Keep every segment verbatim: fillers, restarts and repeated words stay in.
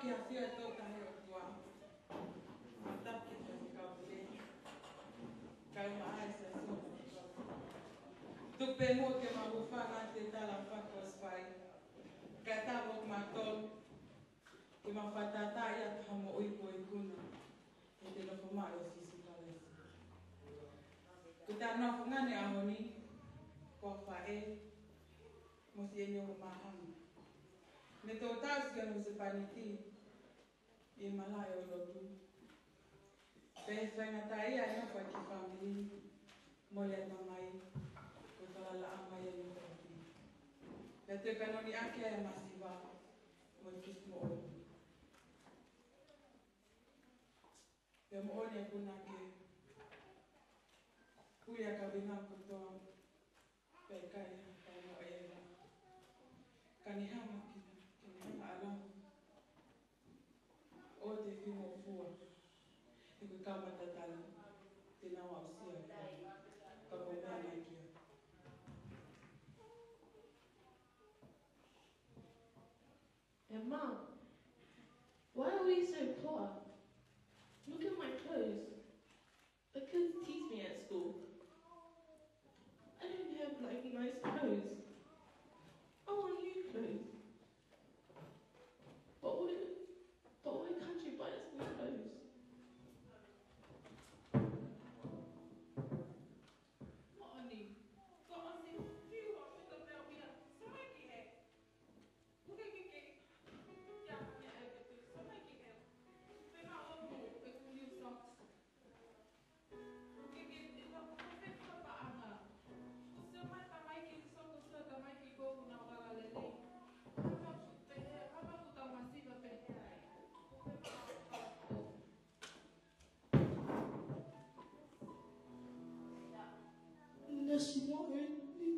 Ke afia tō tahi o tua. Tapu ki he kau pule. Kau maʻa e sa sona. Tuku pē muʻa ke ma hūfanga he tala fakakospaʻi. Kae tau ʻoku ma tolu. Ke ma fakatātā ʻa e taha moʻui kuo ikuna. He te nofo mai ʻo Sīsū Kalaisi. Ko ʻeta nofo ngāue ʻaho ni, ko e faʻē, mo siʻene ongo māhanga. Mo e tō tau siʻa mo sepaniti, ʻi he malaʻe ʻo e lotu. Pea faingataʻaʻia ʻa e nofo ki he fāmili, mo e tamai, ko e falala mai ʻa e nofo ki. Pea toe kanoni ake ʻa e masiva, mo e kisi moʻoni. Pea moʻoni ʻa e punake. Puli ʻa e kaveinga kotoa. Pea ʻikai ha tau mo ʻeva. Ka ne hanga ki, ka ne hanga ʻa Lamu. ʻO te fimo fua. He ko e kamata tala. Te nau aʻusia. Ka ko e meʻa mai kia. Emma, why are we so poor? Look at my clothes. The kids tease me at school. I don't have, like, nice clothes. I want new clothes. But why, but why can't you buy us new clothes? Moʻoni, ko ʻene fiu ʻo fika pea uia, sio mai ki he. Puke ki ke, ia, mea e petu, sio mai ki he. Pea ma ʻoku, ʻeku new socks. Puke ki, ʻi ka, ko e fika paʻanga. Ko sio mai tamai ki, sio ko sio tamai ki ko kuna wala lelei. Hama ku pehē, hama ku tamasiva pehē ai. Ko pehē ma ʻoku. Nasi mo e ni.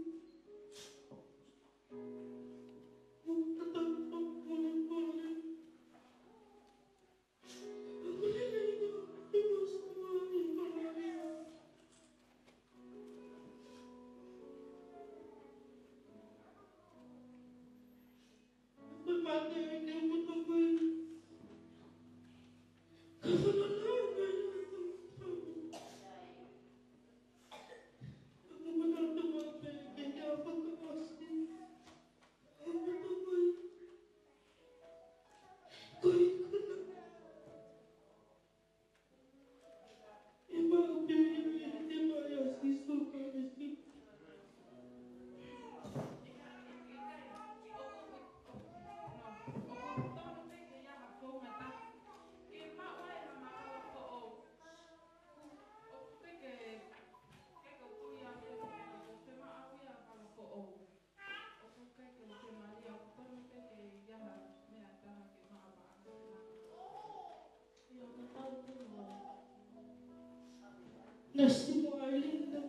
Nasi mo Ailinda.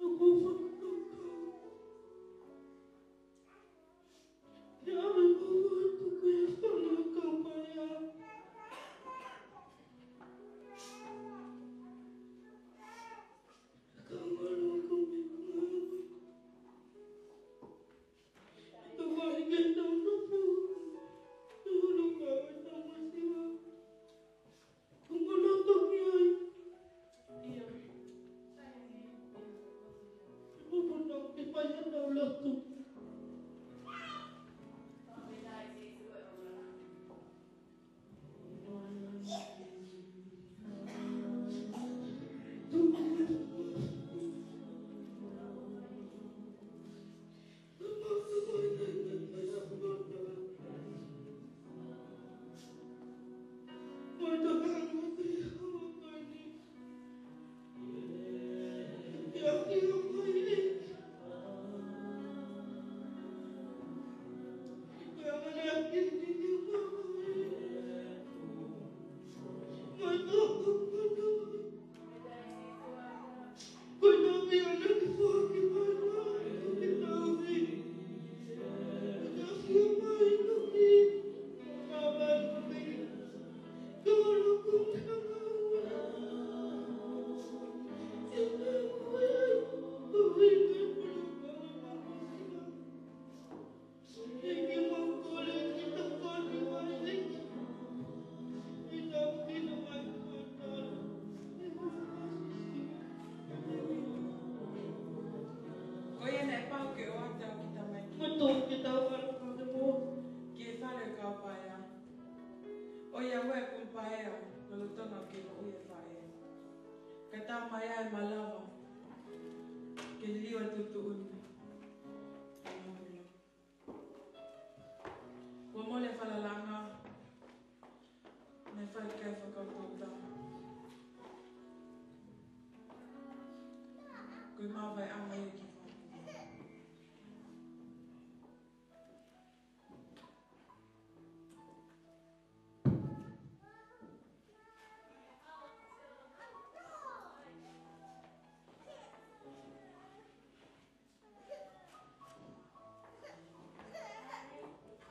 Aku fakakau. Ke ʻave mo atu ke fana kamaya. Ka malu ko me ngau. Ka wai ke tau nofo. Tau nofo e tau masiva. Ko ngolo toki ai. Paea, lolotonga ke moʻui e faʻē. Ka tā mai ʻa e malava ke liliu e tuʻutuʻuni. Kuo mole e falalanga, naʻe fai ki ai e fakaʻutoʻuta. Ko e mavaeʻanga ia ki he fakaʻutoʻuta.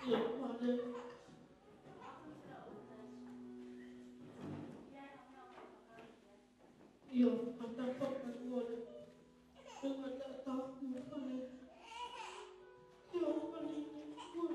ʻIo, mālō. ʻIo, ʻa e tapu atu ʻOtua. ʻIo, ʻa e tapu ʻOtua. ʻIo, ʻa e tapu ʻOtua.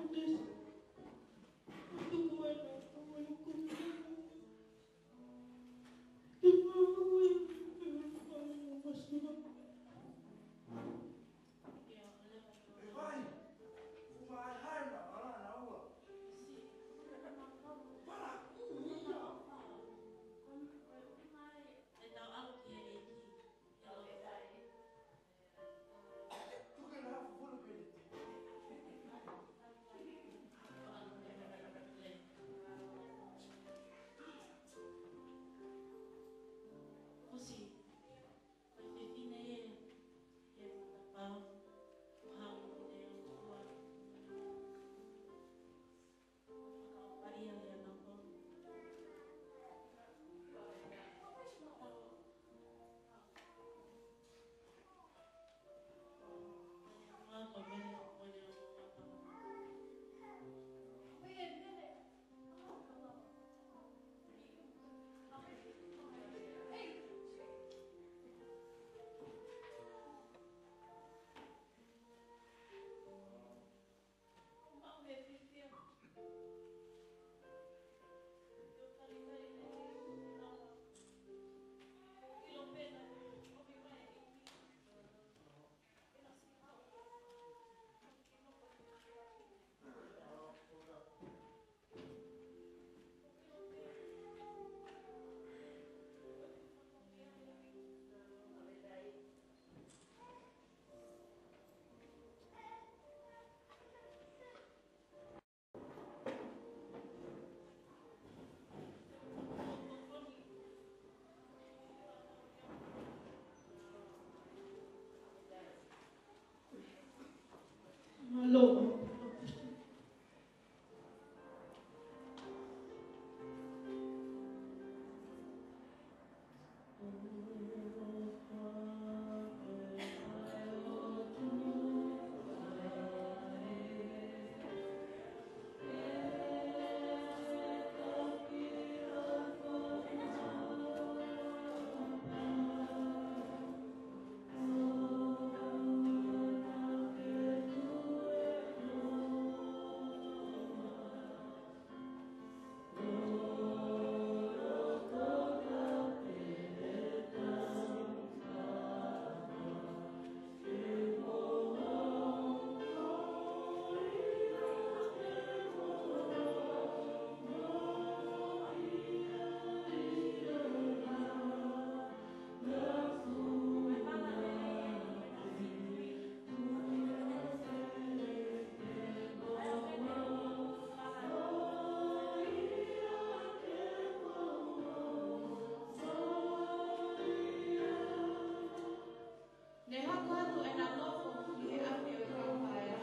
Ne hoko atu ʻena nofo ʻi he ʻapi ʻo e kau paea.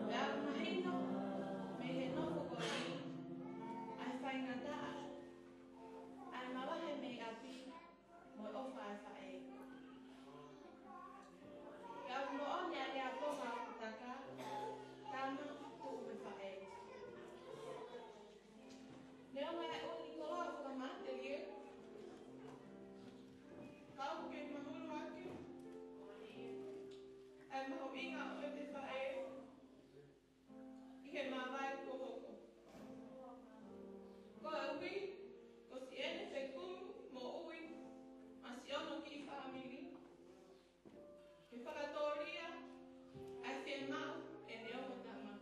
Pea ʻoku mahino mei he nofo ko eni ʻa e faingataʻa, ʻa e mavahe mei ʻapi, mo e ʻofa ʻa e faʻē. Pea ʻoku moʻoni ʻa e lea ko ē ʻa Putaka, tama, tuʻu mo e faʻē. Neongo ʻa e ʻuhinga koloa fakamatelie, ka ʻoku kei mahulu ʻaki ʻa e mahuʻinga ʻo ʻete faʻē ʻi he māvae kuo hoko. Koeʻuhi ko siʻene fekumi moʻui ʻa siʻono kiʻi fāmili, ke fakatōlia ʻa e fiemaʻu ʻene ongo tama.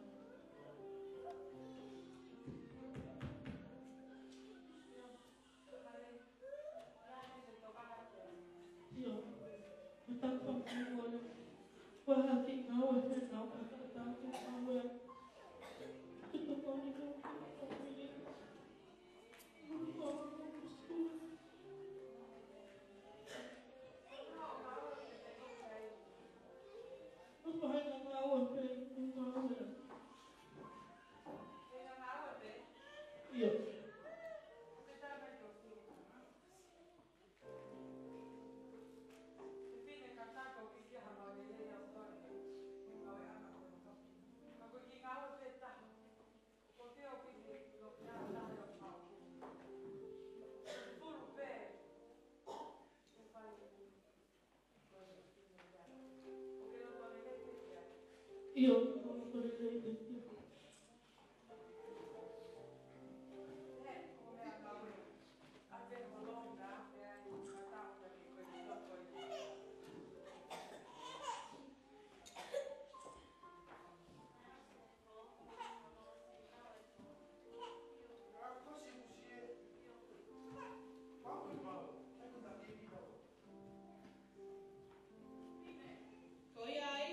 Ko ia ai,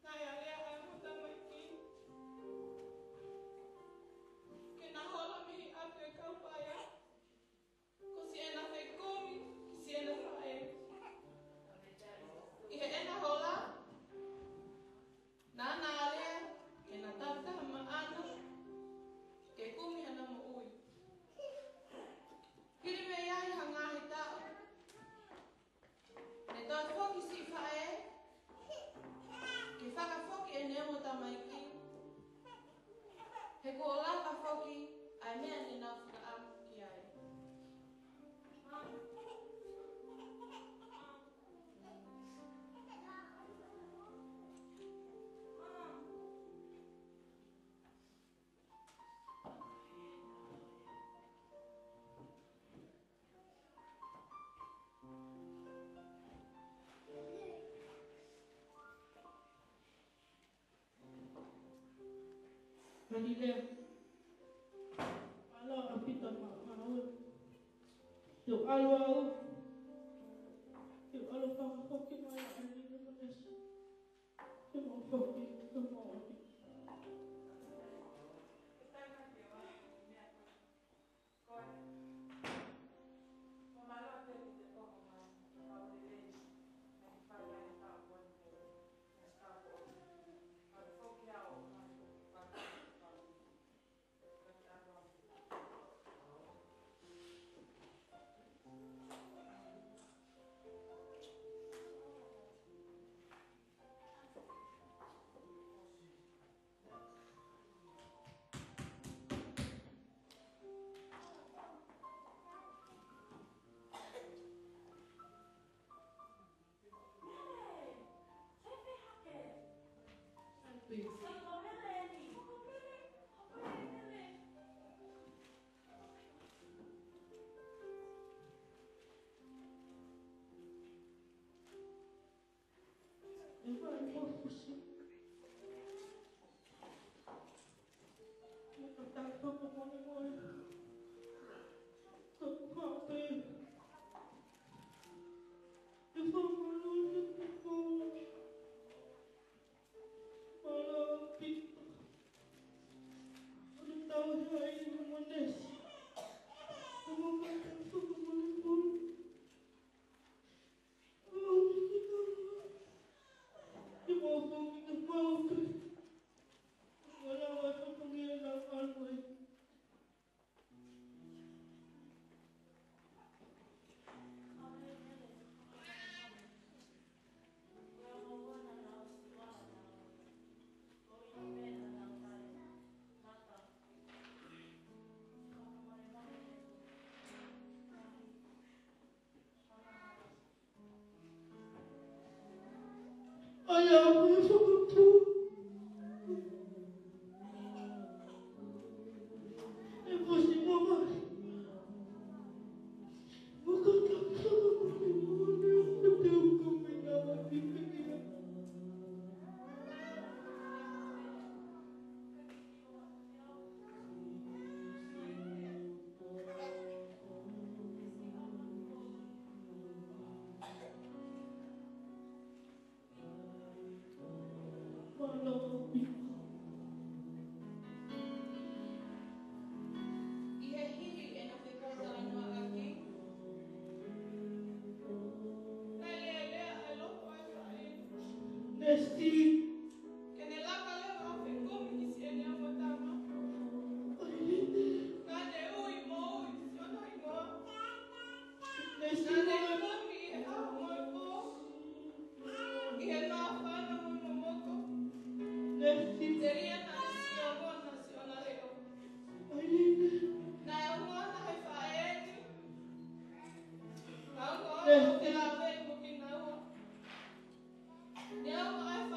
naʻe lea ʻa e ongo tamaiki ke na hola mei he ʻapi ʻo e kau paea, ko siʻena fekumi ki siʻena faʻē. ʻI heʻena hola, naʻá na lea ke na takitaha maʻana ke kumi hona moʻui. Hili mei ai ha ngaahi taʻu, ne toe foki siʻi faʻē ke fakafoki ʻene ongo tamaiki, he kuo laka foki ʻa e meʻa ne nau fakaʻamu ki ai. Galilea. Mālō ʻaupito maʻau. Te u ʻalu au. Te u ʻalu fakafoki mai ʻa Nina mo Nesi. Te mau foki, te mau ʻalu. ʻI he hili ʻena fekau talanoaʻaki, naʻe lea ʻa e loto ʻo e faʻē. Nesi. Ke ne laka leva ʻo fekumi ki siʻene ongo tama. Naʻá ne ui mo ui siʻona hingoa. Nesi. Naʻá ne kumi ʻi he ʻaho mo e pō, ʻi he māfana mo e momoko. Nesi. Telia naʻá ne sio mo na siʻona leʻo. Naʻe ongoʻi ʻe he faʻē ni. Naʻe ongoʻi ʻe he faʻē mo kinaua. Naʻe ongoʻi ʻe he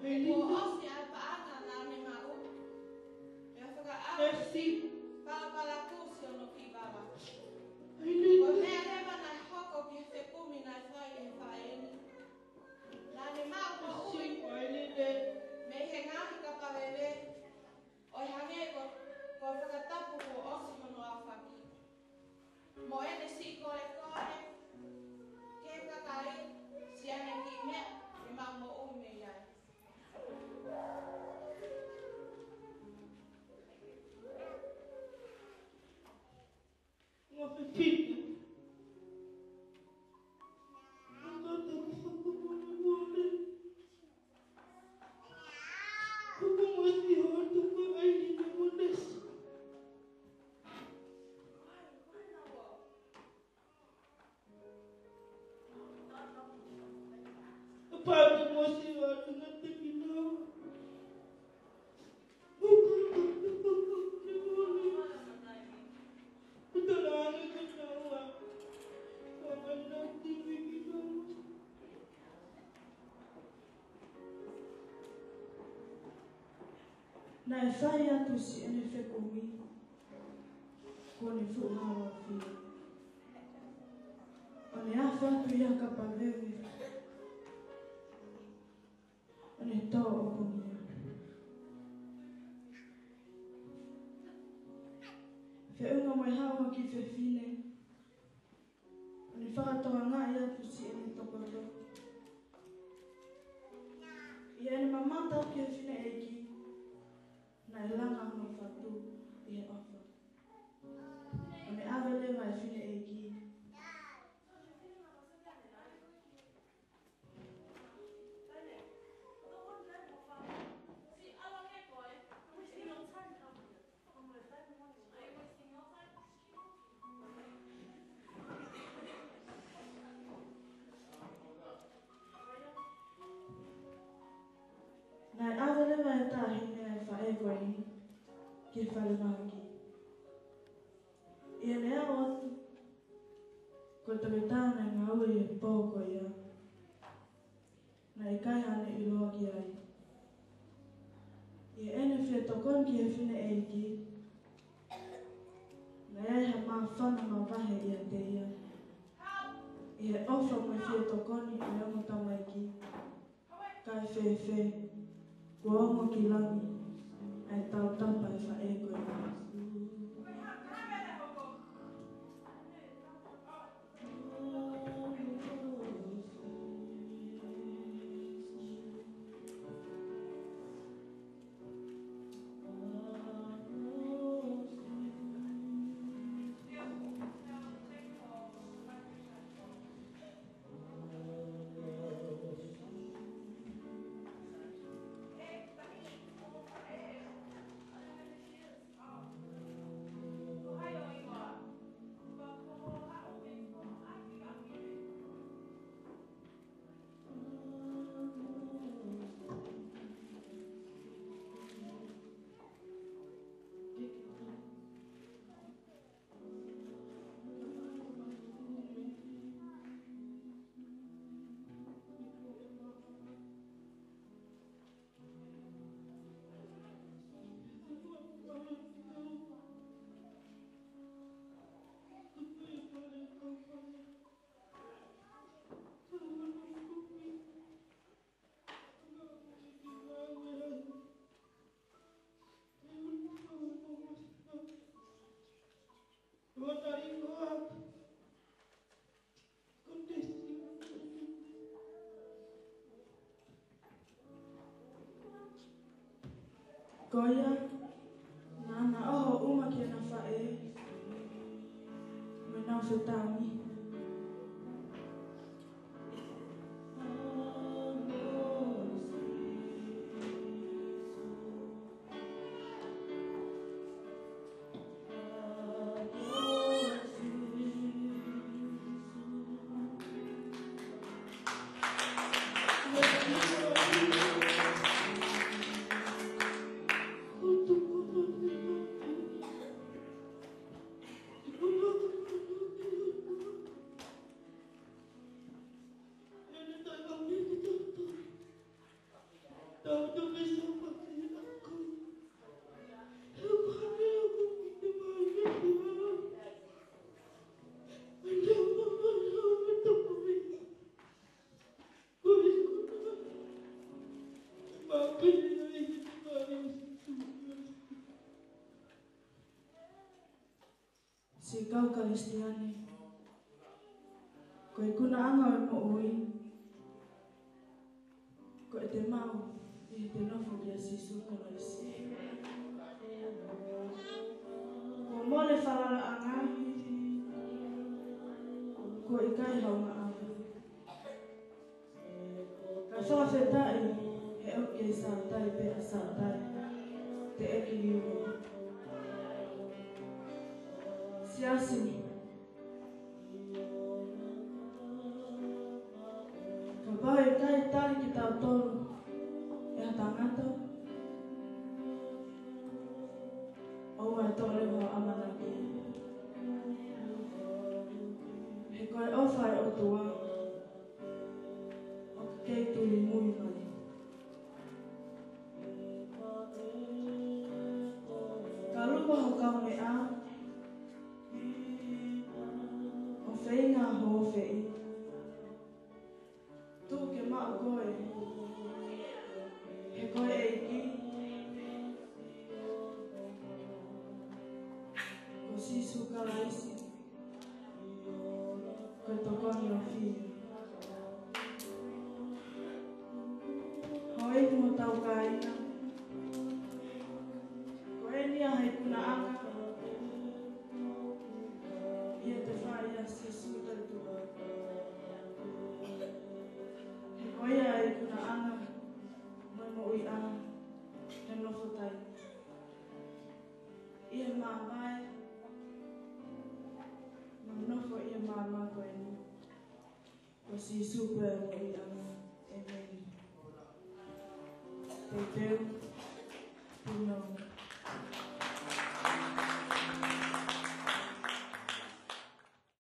He kuo ʻosi ʻa e paʻanga naʻa ne maʻu, pea fakaʻau ʻe he palapala kusi hono kiʻi vava. Ko e meʻa leva naʻe hoko ki he fekumi naʻe fai ʻe he faʻē ni, naʻa ne maʻu moʻui mei he ngaahi kapa veve, ʻo hangē ko, ko e fakatapu kuo ʻosi hono ʻaofaki. Mo ʻene siʻi kolekole ki he kakai, siʻane kiʻi meʻa ke maʻu moʻui mei ai. Ngaahi fefine. Ngaahi fefine. Kuku mosi ho tuku ai ni ne monesi. Pāki mosi ho tuku tekino. Naʻe fai atu siʻene fekumi, kuo ne fuʻu hao ʻafio. ʻO ne afe atu ia kapa veve, ʻo ne tō ʻo pongia. Feʻunga mo e haʻu ha kiʻi fefine, ʻo ne fakatokangaʻi atu siʻene tokoto. ʻI heʻene mamata ki he fineʻeiki, naʻe langa hono fatu ʻi he ʻofa. ʻO ne ʻave leva e fineʻeiki. Naʻe ʻave leva e taʻahine ʻa e faʻē ko eni ki he falemahaki. ʻI heʻene aʻu atu, ko e toketā naʻe ngāue he pō ko ia, naʻe ʻikai haʻane ʻiloa ki ai. ʻI heʻene fie tokoni ki he fineʻeiki, naʻe ʻi ai ha māfana mavahe ʻiate ia ʻi he ʻofa mo e fie tokoni ʻa e ongo tamaiki. Kae fēfē, kuo ongo ki langi ʻa e tautapa ʻa e faʻē ko eni. Ko ia, naʻa na ʻoho ʻuma ki heʻena faʻē, mo ʻenau fetāngi. Siʻi kau Kalisitiane, ko e ikunaʻanga ʻo e moʻui ko ʻete maʻu ʻi heʻete nofo kia Sīsū Kalaisi. Kuo mole falalaʻanga, kuo ʻikai haungaʻanga. Kae fakafetaʻi he ʻoku kei Sātai pē ʻa Sātai, teʻeki liunga. Siasi, kapau ʻe ʻikai tali kitautolu ʻe ha tangata, ʻoua ʻe toʻo leva hoʻo ʻamanaki. He ko e ʻofa ʻa e ʻOtua ʻoku kei tuli mui mai. Ka lupa ho kaumeʻa, ʻo feinga hoʻo feʻi, tuʻu ke maʻu koe, he ko e ʻEiki ko Sīsū Kalaisi, ko e tokoni ʻofeina. Houʻeiki mo hotau kāinga, ko eni ʻa e ikunaʻanga ʻi heʻete fai ʻa Sīsū Kalaisi. He ko ia ʻa e ikunaʻanga mo e moʻuiʻanga he nofo taimi. ʻI he māmani, mo nofo ʻi he māmani ko eni. Ko Sīsū pē ʻa e moʻuiʻanga. ʻĒmeni. Pepe.